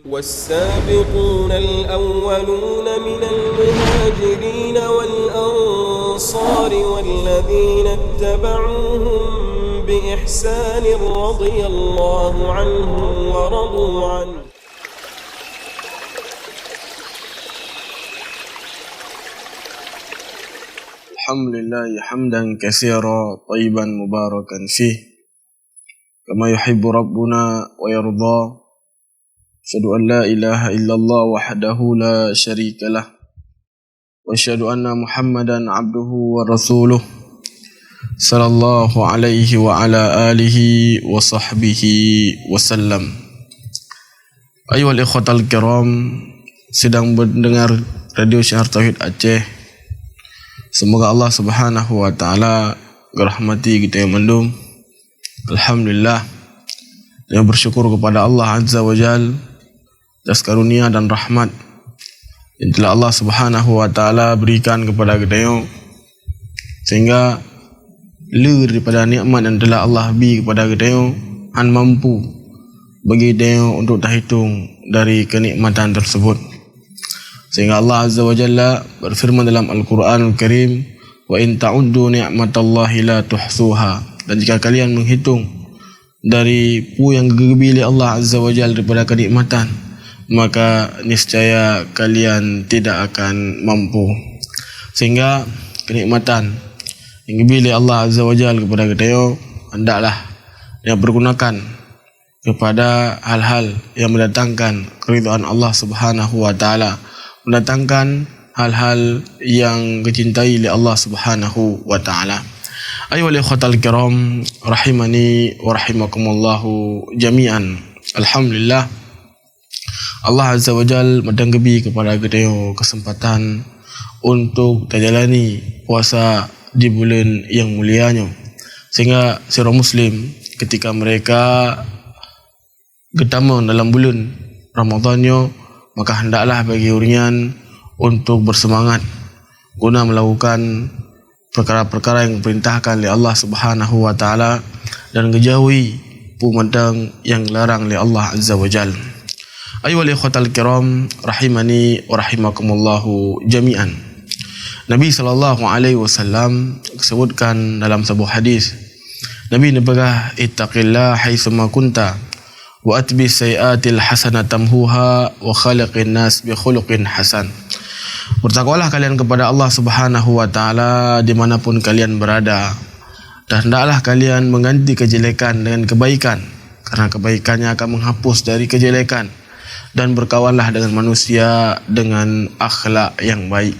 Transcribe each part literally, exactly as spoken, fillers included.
والسابقون الأولون من المهاجرين والأنصار والذين اتبعوهم بإحسان رضي الله عنهم ورضوا عنه. الحمد لله حمدا كثيرا طيبا مباركا فيه كما يحب ربنا ويرضى. أشهد أن لا إله إلا الله وحده لا شريك له، وأشهد أن محمدا عبده ورسوله، صلى الله عليه وعلى آله وصحبه وسلم. Ayuhal ikhwatal kiram, sedang mendengar Radio Syiar Tauhid Aceh. Semoga Allah Subhanahu wa Taala merahmati kita yang mandum. Alhamdulillah, dengan bersyukur kepada Allah Azza wa Jal atas karunia dan rahmat yang telah Allah Subhanahu wa Taala berikan kepada geutanyoe, sehingga le daripada nikmat yang telah Allah bi kepada geutanyoe han mampu bagi geutanyoe untuk tahitung dari kenikmatan tersebut. Sehingga Allah Azza wa Jalla berfirman dalam Al-Quranul Karim, "Wa in ta'uddu ni'matallahi la tuhsuha." Dan jika kalian menghitung dari peue nyang geubri lé Allah Azza wa Jalla daripada kenikmatan, maka niscaya kalian tidak akan mampu. Sehingga kenikmatan nyang geubri lé Allah Azza wa Jalla kepada geutanyoe, hendaklah dipergunakan kepada hal-hal yang mendatangkan keridhaan Allah Subhanahu wa Taala, mendatangkan hal-hal yang dicintai oleh Allah Subhanahu wa Taala. Ayuhal ikhwatal kiram, rahimani wa rahimakumullahu jami'an. Alhamdulillah, Allah Azza wa Jal mantong geubri kepada geutanyoe kesempatan untuk tajalani puasa di buleuen nyang mulia nyoe. Sehingga sidroe muslim, ketika mereka geutamong dalam buleuen Ramadhan nyoe, maka hendaklah bagi ureuëng nyan untuk berseumangat guna melakukan perkara-perkara nyang geupeurintahkan lé Allah Subhanahu wa Taala dan geujauhi peue mantong nyang geularang lé Allah Azza wa Jal. Ayuhal ikhwatal kiram, rahimani wa rahimakumullahu jami'an. Nabi sallallahu alaihi wasallam geusebutkan dalam saboh hadis, Nabi neupeugah, "Ittaqillaha haitsuma kunta, wa atbi sayyi'atil hasanata tamhuha, wa khaliqin nas bi khuluqin hasan." Bertakwalah kalian kepada Allah Subhanahu wa Taala di mana pun kalian berada, dan hendaklah kalian mengganti kejelekan dengan kebaikan, karena kebaikannya akan menghapus dari kejelekan, dan berkawanlah dengan manusia dengan akhlak yang baik.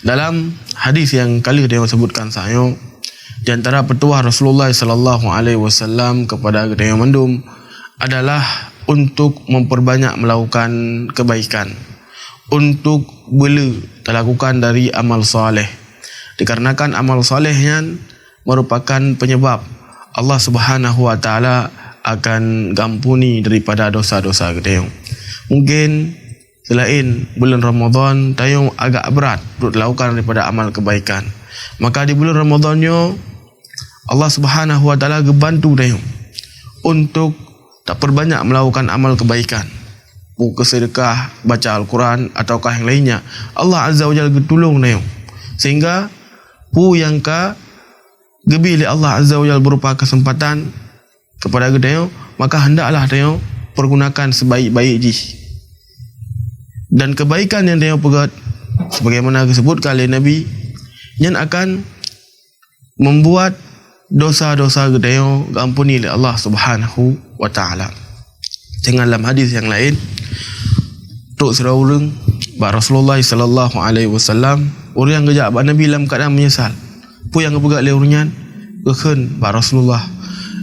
Dalam hadis nyang ka lheueh tanyoe sebutkan saat nyoe, di antara peutuah Rasulullah sallallahu alaihi wasallam kepada geutanyoe mandum adalah untuk memperbanyak melakukan kebaikan, untuk beu le talakukan dari amal saleh. Dikarenakan amal saleh nyan merupakan penyebab Allah Subhanahu wa Taala akan gampuni daripada dosa-dosa geutanyoe. Mungkin selain bulan Ramadan, tanyoe agak berat untuk dilakukan daripada amal kebaikan. Maka di bulan Ramadan nyoe, Allah Subhanahu wa Taala geubantu tanyoe untuk taperbanyak melakukan amal kebaikan. Peue keu sedekah, baca Al-Quran, ataukah yang lainnya. Allah Azza wa Jalla geutulông tanyoe. Sehingga peue nyang ka geubri lé Allah Azza wa Jalla berupa kesempatan kepada geutanyoe, maka hendaklah tanyoe pergunakan sebaik-baik jih. Dan kebaikan nyang tanyoe peugét, sebagaimana geusebutkan lé Nabi, nyan akan membuat dosa-dosa geutanyoe geuampuni lé Allah Subhanahu wa Taala. Dengan lam hadis nyang laén, trok sidroe ureuëng bak Rasulullah sallallahu alaihi wasallam, ureuëng nyang geujak bak Nabi lam keuadaan meunyeusal. Peue nyang geupeugah lé ureuëng nyan? Geukheun bak Rasulullah,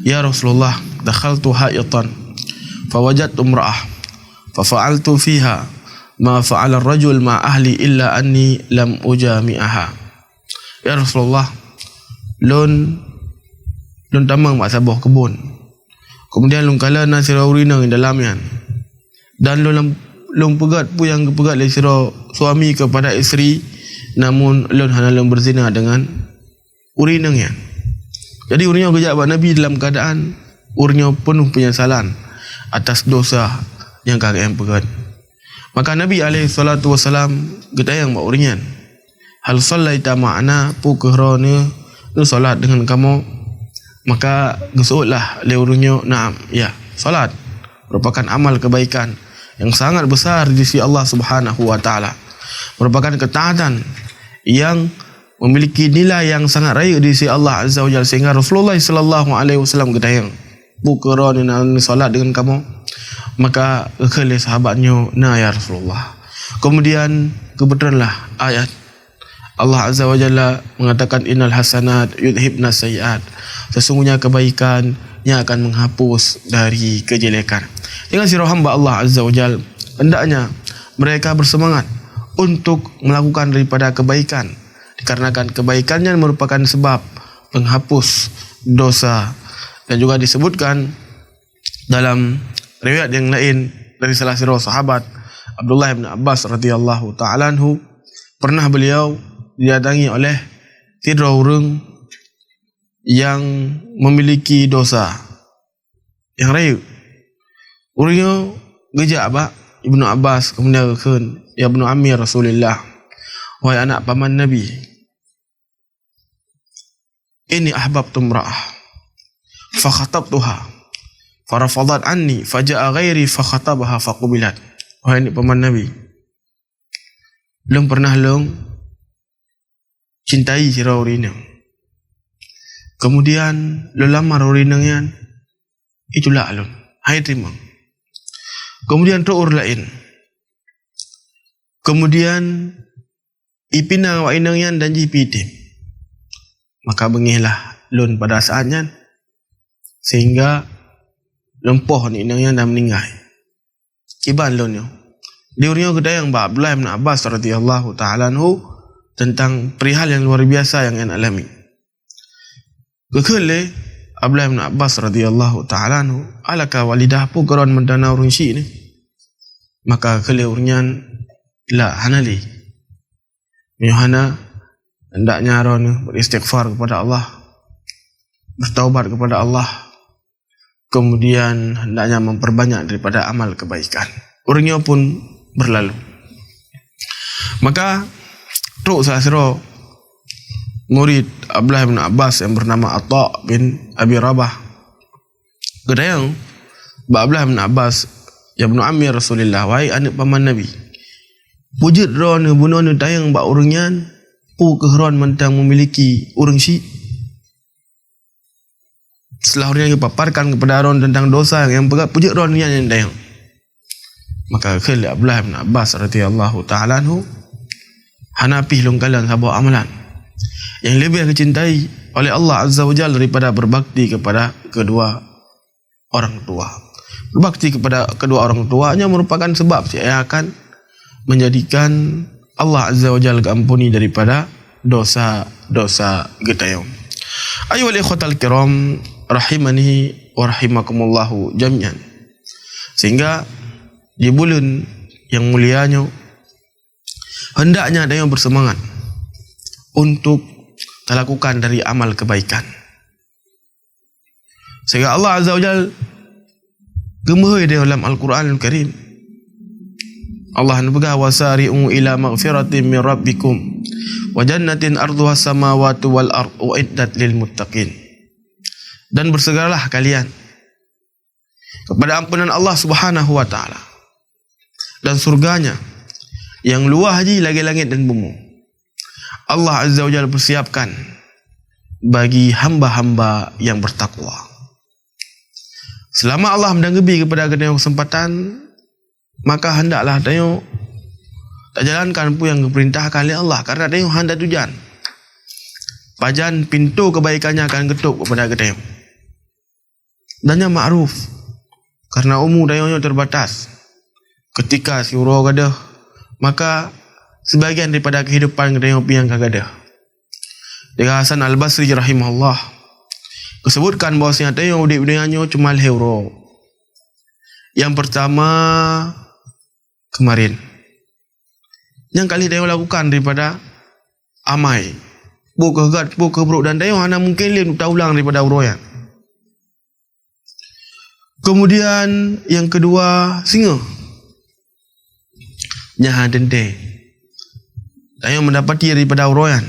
"Ya Rasulullah, dakhaltu ha'itan, fawajadtu imra'ah, fafa'altu fiha ma fa'ala rajul ma ahli illa anni lam ujami'aha." "Ya Rasulullah, lôn, lôn tamong bak saboh keubon. Keumudian lôn kalon na sidroe ureuëng inong di dalam nyan. Dan lôn, lôn peugét peue nyang geupeugét lé sidroe suami keupada istri, namun lôn hana lôn beuzina deungon ureuëng inong nyan." Jadi ureuëng nyoe geujak bak Nabi dalam keuadaan ureuëng nyoe peunoh peunyesalan atas dosa nyang ka geupeugét. Maka Nabi alaihi salatu wasalam geutanyong bak ureuëng nyan, "Hal shallaita ma'ana, peu kheueh droeneuh neusalat deungon kamoe?" Maka geuseuôt lah lé ureuëng nyoe, "Na'am, ya, salat merupakan amal kebaikan yang sangat besar di sisi Allah Subhanahu wa Ta'ala, merupakan ketaatan yang memiliki nilai yang sangat rayeuk di sisi Allah Azza wa Jalla," sehingga Rasulullah sallallahu alaihi wasallam geutanyong, "Peu kheueh droeneuh neusalat deungon kamoe?" Maka geukheun lé sahabat nyoe, "Na, ya Rasulullah." Kemudian geubeutreun lah ayat Allah Azza wa Jalla mengatakan, "Innal hasanat yudhibna sayyiat." Sesungguhnya kebaikan yang akan menghapus dari kejelekan. Dengan sidroe hamba Allah Azza wa Jalla, hendaknya mereka bersemangat untuk melakukan daripada kebaikan, dikarenakan kebaikan nyan merupakan sebab penghapus dosa. Dan juga disebutkan dalam riwayat yang lain dari salah sidroe sahabat, Abdullah bin Abbas radhiyallahu ta'ala anhu, pernah beliau didatangi oleh sidroe ureuëng yang memiliki dosa yang rayeuk. Ureuëng nyoe geujak bak Ibnu Abbas, kemudian geukheun, "Ya Ibnu Ammi Rasulillah, wahai anak paman Nabi, inni ahbabtu imra'ah, fakhatabtuha, farafadat anni, faja'a ghairi, fakhatabaha, faqabilat." Wahai aneuk paman Nabi, lôn pernah lôn cintai sidroe ureuëng inong. Kemudian lôn lamar ureuëng inong nyan, itulak lôn, han iteurimong. Kemudian trok ureuëng laén. Kemudian ipinang awak inong nyan dan jih pi item. Maka beungéh lah lôn pada saat nyan, sehingga lôn poh aneuk inong nyan dan meuninggai. Kiban lôn nyoe. Di ureuëng nyoe geutanyong bak Abdullah bin Abbas radhiyallahu ta'ala anhu tentang perihal yang luar biasa yang nyan alami. Geukheun lé Abdullah bin Abbas radhiyallahu ta'ala anhu, "Alaka walidah, peu kheueh droeneuh mantong na ureuëng syik nyoe?" Maka geukheun lé ureuëng nyan, "La, hana lé. Meunyoe hana, hendaknya droeneuh beristighfar kepada Allah, bertaubat kepada Allah, kemudian hendaknya memperbanyak daripada amal kebaikan." Ureuëng nyoe pun berlalu. Maka trok salah sidroe murid Abdullah bin Abbas yang bernama Atha bin Abi Rabah geutanyong bak Abdullah bin Abbas, "Ya Ibnu Ammi Rasulillah, wahai aneuk paman Nabi, peue jeuet droeneuh bunoe neutanyong bak ureuëng nyan, peu kheueh droeneuh mantong memiliki ureuëng syik? Setelah ureuëng nyan geupaparkan kepada droeneuh tentang dosa nyang peugah, peue jeuet droeneuh nyan nyang neutanyong?" Maka geukheun lé Abdullah bin Abbas radhiyallahu ta'ala anhu, "Hana pih lôn kalon saboh amalan yang lebih dicintai oleh Allah Azza wa Jalla daripada berbakti kepada kedua orang tua." Berbakti kepada kedua orang tua nyan merupakan sebab yang akan menjadikan Allah Azza wa Jalla geuampuni daripada dosa-dosa geutanyoe. Ayyuhal ikhwatal kiram, rahimani wa rahimakumullahu jami'an. Sehingga di buleuen nyang mulia nyoe, hendaknya tanyoe bersemangat untuk talakukan dari amal kebaikan. Sehingga Allah Azza wa Jalla geumeuhôi di dalam Al-Quranul Karim. Allah neupeugah, "Wasari'u ila maghfiratin min rabbikum wa jannatin arduha samawati wal ard uiddat lil muttaqin." Dan bersegeralah kalian kepada ampunan Allah Subhanahu wa Ta'ala dan surganya yang luah jih lagée langét dan bumoe. Allah Azza wa Jalla persiapkan bagi hamba-hamba yang bertakwa. Selama Allah meudang geubri kepada geutanyoe keuseumpatan, maka hendaklah tanyoe tajalankan peue nyang geupeurintahkan lé Allah, karena tanyoe hana tatujan pajan pintoe keubaikan nyan akan geutôb kepada geutanyoe. Dan nyan makruf, karena umu tanyoe nyoe terbatas. Ketika siuroe gadôh, maka sebagian daripada kehidupan geutanyoe piang ka gadôh. Di Hasan Al-Basri rahimahullah geusebutkan bahwasanya tanyoe udeb di donya nyoe cuma lhée uroe. Nyang peurtama, keumarin. Nyang ka lheueh tanyoe lakukan daripada amai, peu kheueh gét, peu kheueh brôk, dan tanyoe hana mungken lé taulang daripada uroe nyan. Kemudian yang kedua, singoh. Nyan hana teuntèe. Tanyoe meudapati daripada uroe nyan.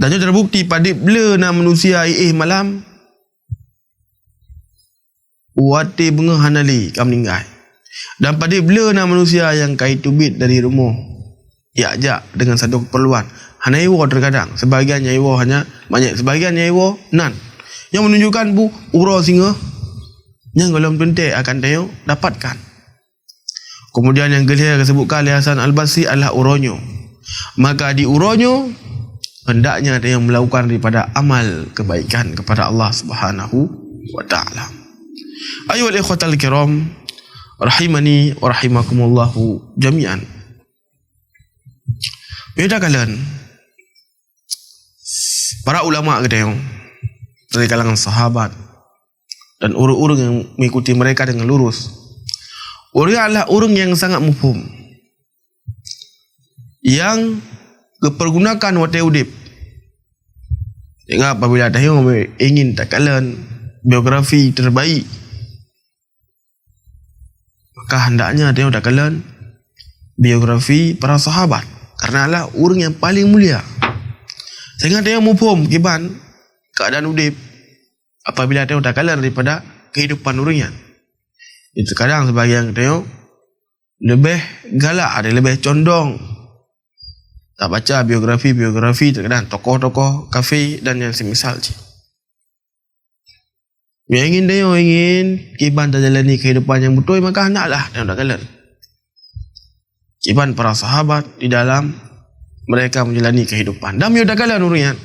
Tanyoe terbukti padit bleue na manusia iéh malam, watèe beungoh hana lé ka meuninggai. Dan padit bleue na manusia nyang ka jiteubiet dari rumoh, jak-jak deungon saboh keupeurluan. Hana jiwoe terkadang, sebagian nyang jiwoe hana, banyak sebagian nyang jiwoe nan. Nyang menunjukkan bu uroe singoh nyang gohlom teuntèe akan tanyoe dapatkan. Kemudian nyang keulhèe geusebutkan lé Hasan Al-Basri adalah uroe nyoe. Maka di uroe nyoe, hendaknya tanyoe melakukan daripada amal kebaikan kepada Allah Subhanahu wa Ta'ala. Ayuhal ikhwatal kiram, rahimani wa rahimakumullahu jami'an. Beda kalian, para ulama geutanyoe dari kalangan sahabat dan ureuëng-ureuëng nyang mengikuti mereka dengan lurus, ureuëng adalah ureuëng nyang sangat muphom, nyang geupeurgunakan watèe udép. Sehingga apabila tanyoe ingin takalon biografi terbaik, maka hendaknya tanyoe takalon biografi para sahabat, karena adalah ureuëng nyang paling mulia. Sehingga tanyoe muphom kiban keadaan udép apabila tanyoe takalon daripada kehidupan ureuëng nyan. Itu kadang sebagian tanyoe leubeh galak, ada leubeh condong tabaca biografi-biografi terkadang tokoh-tokoh kafé dan yang semisal cit. Nyang ingin tanyoe ingin kiban tajalani kehidupan nyang beutôi, maka hendaklah tanyoe takalon kiban para sahabat di dalam mereka menjalani kehidupan. Dan meunyoe takalon ureuëng nyan,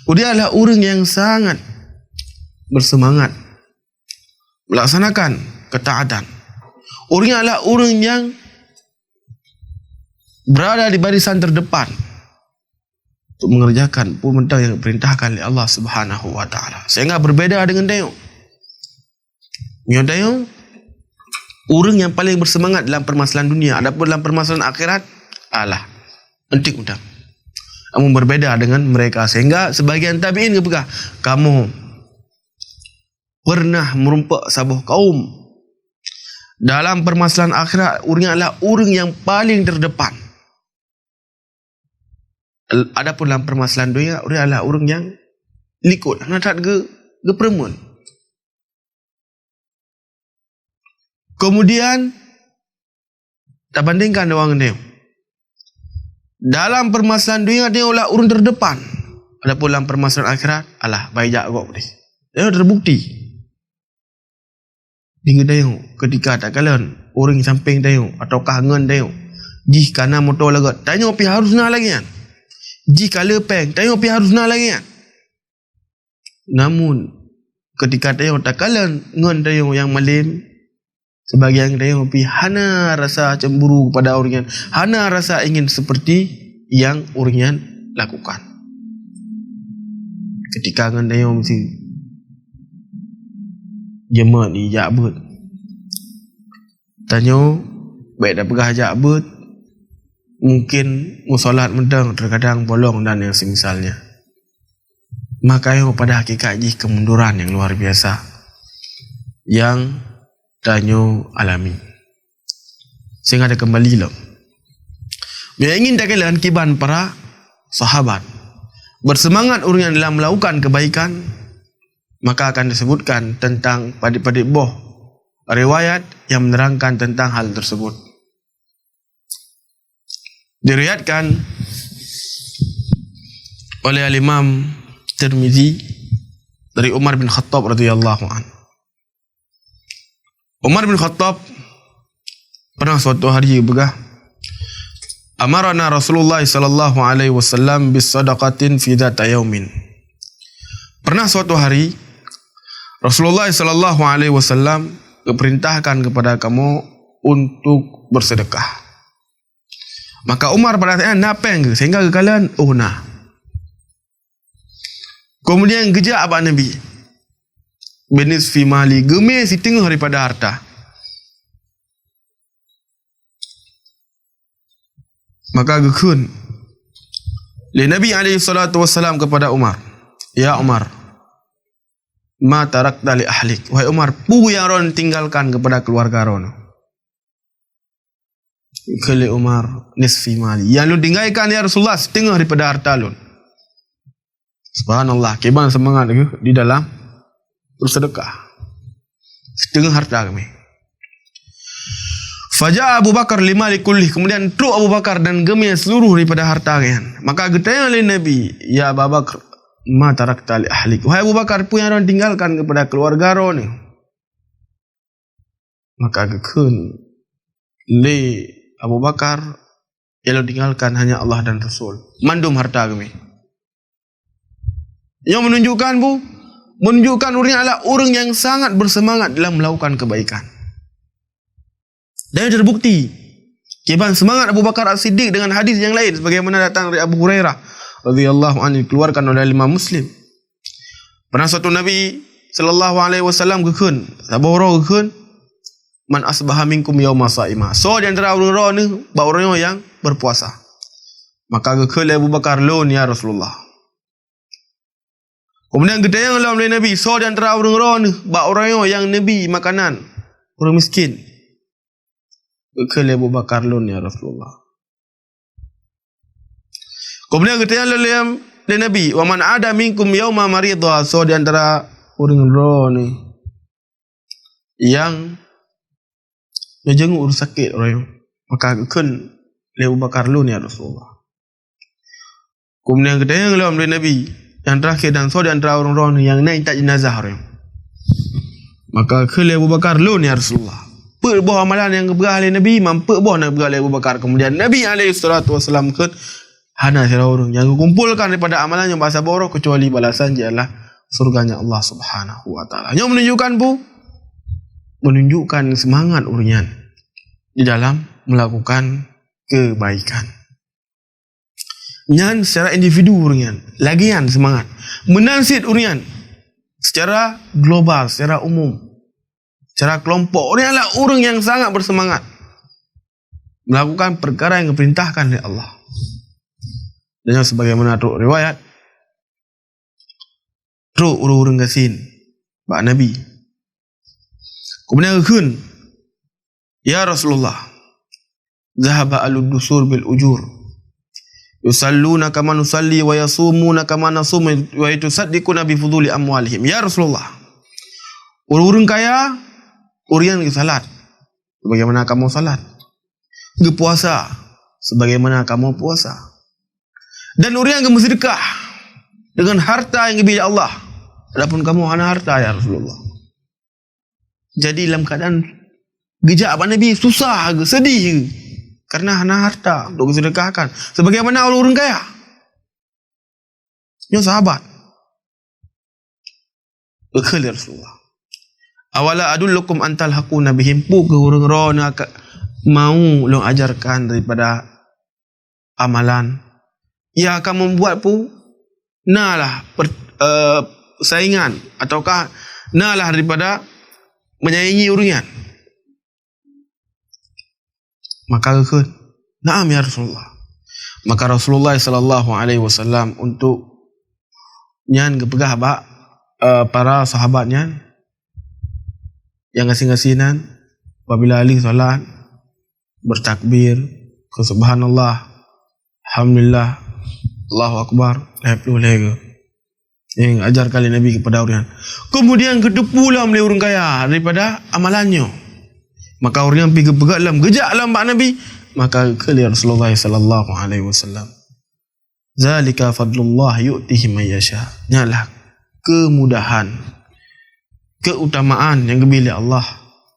ureuëng adalah ureuëng nyang sangat bersemangat melaksanakan ketaatan. Ureuëng nyan adalah ureuëng nyang berada di barisan terdepan untuk mengerjakan peue mantong nyang diperintahkan oleh Allah Subhanahu wa Ta'ala. Sehingga berbeda dengan tanyoe. Nyoe tanyoe, ureuëng nyang paling bersemangat dalam permasalahan dunia, adapun dalam permasalahan akhirat, alah, entik mantong. Namun berbeda dengan mereka, sehingga sebagian tabi'in geupeugah, "Kamoe pernah meurumpok saboh kaum. Dalam permasalahan akhirat, ureuëng nyan adalah ureuëng nyang paling terdepan. Adapun dalam permasalahan dunia, ureuëng nyan adalah ureuëng nyang likot, hana that geu-, geupeureumeun." Kemudian, tabandingkan dua ngon tanyoe. Dalam permasalahan dunia, tanyoe adalah ureuëng terdepan. Adapun dalam permasalahan akhirat, alah, baijak gob deh. Tanyoe terbukti. Deungon tanyoe, ketika takalon ureuëng sampéng tanyoe ataukah ngon tanyoe, jih ka na moto lagot, tanyoe pih harus na lagée nyan. Jih ka le péng, tanyoe pih harus na lagée nyan. Namun, ketika tanyoe takalon ngon tanyoe nyang malem, sebagian tanyoe pih hana rasa cemburu kepada ureuëng nyan, hana rasa ingin seperti yang ureuëng nyan lakukan. Ketika ngon tanyoe meusi jeuet ijak beuet, tanyoe bék tapeugah jak beuet, mungkin meusolat mantong, terkadang bolong dan yang semisalnya. Maka nyoe pada hakikat jih kemunduran yang luar biasa yang tanyoe alami. Sehingga takeumbali lom. Meunyoe ingin takalon kiban para sahabat, bersemangat ureuëng nyan dalam melakukan kebaikan, maka akan disebutkan tentang padit-padit boh riwayat yang menerangkan tentang hal tersebut. Diriwayatkan oleh Al-Imam Tirmizi dari Umar bin Khattab radhiyallahu anhu. Umar bin Khattab pernah suatu hari geupeugah, "Amarana Rasulullah sallallahu alaihi wasallam bis sadaqatin fi dzata yaumin." Pernah suatu hari Rasulullah sallallahu alaihi wasallam geuperintahkan kepada kamoe untuk bersedekah. Maka Umar pada saat nyan na péng geuh, sehingga geukalon, oh, na. Kemudian geujak bak Nabi, "Binisfi mali," geumé siteungoh daripada harta. Maka geukheun lé Nabi alaihi salatu wasalam kepada Umar, "Ya Umar, ma tarakta li ahlik. Wahai Umar, peue nyang droeneuh tinggalkan keupada keuluwarga droeneuh? Geukheun lé Umar, nisfi mali. Nyang lôn tinggalkan, ya Rasulullah, siteungoh daripada harta lôn. Subhanallah, kiban seumangat geuh di dalam beuseudeukah. Siteungoh harta geumé. Faja'a Abu Bakar limali kullih, kemudian trok Abu Bakar dan geumé seluruh daripada harta nyan. Maka geutanyong lé Nabi, "Ya Aba Bakar, ma tarakta li ahlik?" Wahai Abu Bakar, peue nyang droeneuh tinggalkan keupada keuluwarga droeneuh? Maka geukheun lé Abu Bakar, "Nyang lôn tinggalkan hanya Allah dan Rasul. Mandum harta geumé." Nyoe menunjukkan, bu, menunjukkan ureuëng nyan adalah ureuëng nyang sangat berseumangat dalam melakukan kebaikan. Dan terbukti kiban seumangat Abu Bakar As-Siddiq dengan hadis nyang laén sebagaimana datang dari Abu Hurairah radhiyallahu anhu, dikeluarkan oleh Imam Muslim. Pernah suatu Nabi sallallahu alaihi wasallam geukheun, saboh uroe geukheun, "Man asbaha minkum yauma saima." Soe di antara ureuëng droeneuh bak uroe nyoe nyang berpuasa? Maka geukheun lé Abu Bakar, "Lôn, ya Rasulullah." Kemudian geutanyong lom lé Nabi, "Soe di antara ureuëng droeneuh bak uroe nyoe nyang neubi makanan ureuëng miskin?" Geukheun lé Abu Bakar, "Lôn, ya Rasulullah." Kemudian geutanyong lom lé Nabi, "Wa man ada minkum yauma marida," soe di antara ureuëng droeneuh nyang neujenguk ureuëng sakét uroe nyoe? Maka geukheun lé Abu Bakar, "Lôn, ya Rasulullah." Kemudian geutanyong lom lé Nabi, "Nyang terakhir, dan soe di antara ureuëng droeneuh nyang na intat jeunazah uroe nyoe?" Maka geukheun lé Abu Bakar, "Lôn, ya Rasulullah." Peuet boh amalan nyang geupeugah lé Nabi, man peuet boh na geupeugah lé Abu Bakar. Kemudian Nabi alaihi salatu wasallam kheun, "Hana sidroe ureuëng nyang geukumpolkan daripada amalan nyoe bak saboh uroe keucuali balasan jih adalah syurga-Nya Allah Subhanahu wa Taala." Nyoe menunjukkan, bu, menunjukkan seumangat ureuëng nyan di dalam melakukan kebaikan. Nyan secara individu ureuëng nyan, lagée nyan seumangat. Meunan cit ureuëng nyan secara global, secara umum, secara kelompok, ureuëng nyan adalah ureuëng nyang sangat berseumangat melakukan peukara nyang geupeurintahkan lé Allah. Dan nyoe sebagaimana trok riwayat, trok ureuëng-ureuëng gasien bak Nabi. Kemudian geukheun, "Ya Rasulullah, zahaba ahlud dusur bil ujur. Yusalluna kama nusalli wa yasumuna kama nasum wa yatasaddaquna bi fuduli amwalihim." Ya Rasulullah, ureuëng-ureuëng kaya, ureuëng nyan geusalat sebagaimana kamoe salat. Geupuasa sebagaimana kamoe puasa. Dan ureuëng nyang geumeuseudeukah deungon harta nyang geubri lé Allah, adapun kamoe hana harta, ya Rasulullah. Jadi, lam keuadaan geujak bak Nabi, susah geuh, seudeh geuh, karena hana harta untuk geuseudeukahkan sebagaimana ureuëng kaya. Nyoe sahabat. Geukheun lé Rasulullah, "Awala adullukum an talhaquna bihim?" Peue keuh ureuëng droeneuh ka mau lôn ajarkan daripada amalan nyang akan membuat pu-, nalah per-, eh, saingan ataukah nalah daripada menyaingi ureuëng nyan? Maka geukheun, "Na'am, ya Rasulullah." Maka Rasulullah sallallahu alaihi wasallam untuk nyan geupeugah bak, eh, para sahabat nyan, nyang gasien-gasien nyan, apabila lheueh salat, bertakbir, ke subhanallah, alhamdulillah, Allahu akbar, lhèe ploh lhèe geuh. Nyang ajarkan lé Nabi kepada ureuëng nyan. Kemudian geuteupeue lom lé ureuëng kaya daripada amalan nyoe. Maka ureuëng nyan pi geupeugah lom, geujak lom bak Nabi, maka geukheun lé Rasulullah sallallahu alaihi wasallam, "Zalika fadlullah yu'tihi man yasha." Nyan lah kemudahan, keutamaan nyang geubri lé Allah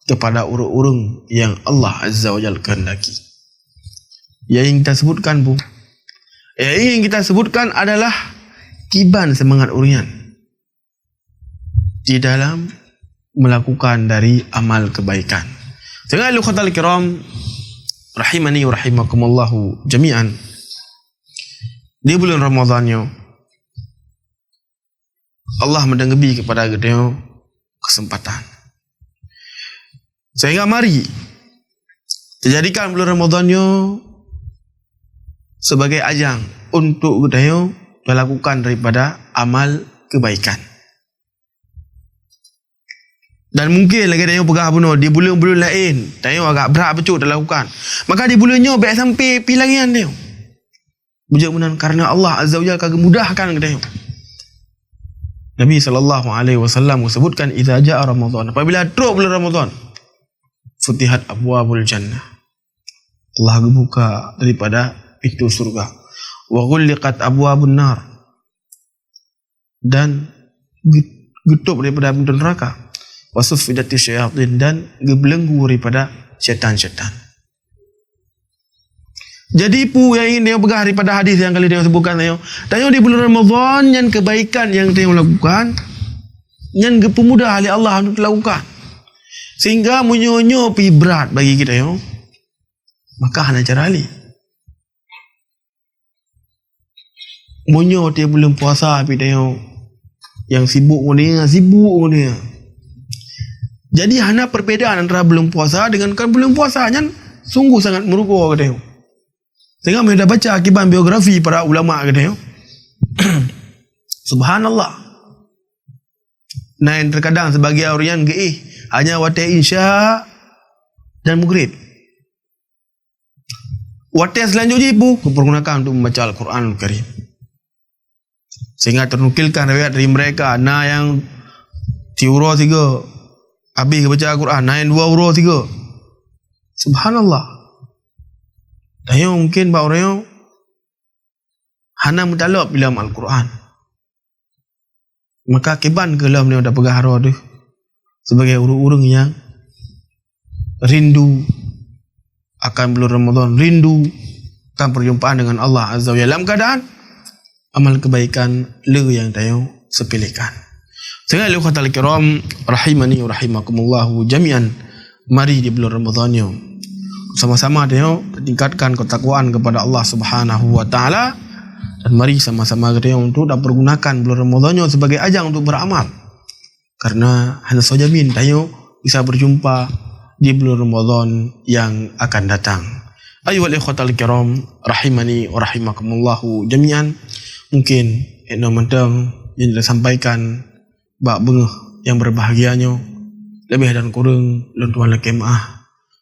kepada ureuëng-ureuëng nyang Allah Azza wa Jalla kehendaki. Yang ingin kita sebutkan, bu, yang ingin kita sebutkan adalah kiban seumangat ureuëng nyan di dalam melakukan dari amal kebaikan. Sehingga, ikhwatal kiram, rahimani wa rahimakumullahu jami'an, di bulan Ramadhan nyoe, Allah meudang geubri kepada geutanyoe kesempatan. Sehingga mari teujadikan bulan Ramadhan nyoe sebagai ajang untuk geutanyoe talakukan daripada amal kebaikan. Dan mungkin lagèe tanyoe peugah bunoe, di buleuen-buleuen laén, tanyoe agak brat bacut talakukan. Maka di buleuen nyoe bèk sampai pih lagèe nyan tanyoe. Beujeuet meunan karena Allah Azza wa Jalla ka geumudahkan keu tanyoe. Nabi sallallahu alaihi wasallam geusebutkan, "Idza jaa Ramadan," apabila trok bulan Ramadan, "futihat abwabul jannah," Allah geubuka daripada pintu syurga, "wa ghulliqat abwabun nar," dan ge-, geutôb daripada pintu neraka, "wa suffidatis syayatin," dan geubelenggu daripada syaitan-syaitan. Jadi, peue nyang ingin tanyoe peugah daripada hadis nyang ka lheueh tanyoe sebutkan tanyoe? Tanyoe di bulan Ramadan nyan kebaikan nyang tanyoe lakukan, nyan geupeumudah lé Allah untuk talakukan. Sehingga meunyoe nyoe pih brat bagi geutanyoe, maka hana cara lé. Meunyoe tiep buleuen puasa pih tanyoe nyang sibuk ngon dunia, sibuk ngon dunia. Jadi hana perbedaan antara buleuen puasa dengan kon buleuen puasa, nyan sungguh sangat meurugoe geutanyoe. Teuka meunyoe tabaca kiban biografi para ulama geutanyoe, subhanallah. Na nyang terkadang sebagian ureueng nyan geuéh hanya watèe Isya dan Maghrib. Watèe seulanjut jih pih geupergunakan untuk membaca Al-Quranul Karim. Sehingga ternukilkan riwayat dari mereka, na nyang siuroe sigoe habéh geubaca Al-Quran, na nyang dua uroe sigoe. Subhanallah. Tanyoe mungkin bak uroe nyoe hana meutalop ilom Al-Quran. Maka kiban keu lom nyoe tapeugah droe teuh sebagai ureueng-ureueng nyang rindu akan bulan Ramadan, rindu akan perjumpaan dengan Allah Azza wa Jalla dalam keadaan amal kebaikan le nyang tanyoe sepelekan. Sehingga, ikhwatal kiram rahimani wa rahimakumullahu jami'an, mari di bulan Ramadan nyoe sama-sama tanyoe tingkatkan ketakwaan kepada Allah Subhanahu wa Taala, dan mari sama-sama geutanyoe untuk tapergunakan bulan Ramadan nyoe sebagai ajang untuk beramal. Karena hana soe jamin tanyoe bisa berjumpa di bulan Ramadan yang akan datang. Ayyuhal ikhwatal kiram rahimani wa rahimakumullahu jami'an. Mungkin inoe mantong nyang tasampaikan bak beungoh nyang berbahagia nyoe. Leubeh dan kureueng lôn tuan lakèe meu'ah.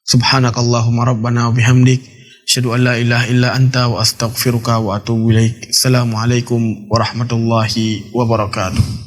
Subhanakallahumma rabbana wa bihamdik, asyhadu an la ilaha illa anta wa astaghfiruka wa atubu ilaik. Assalamualaikum warahmatullahi wabarakatuh.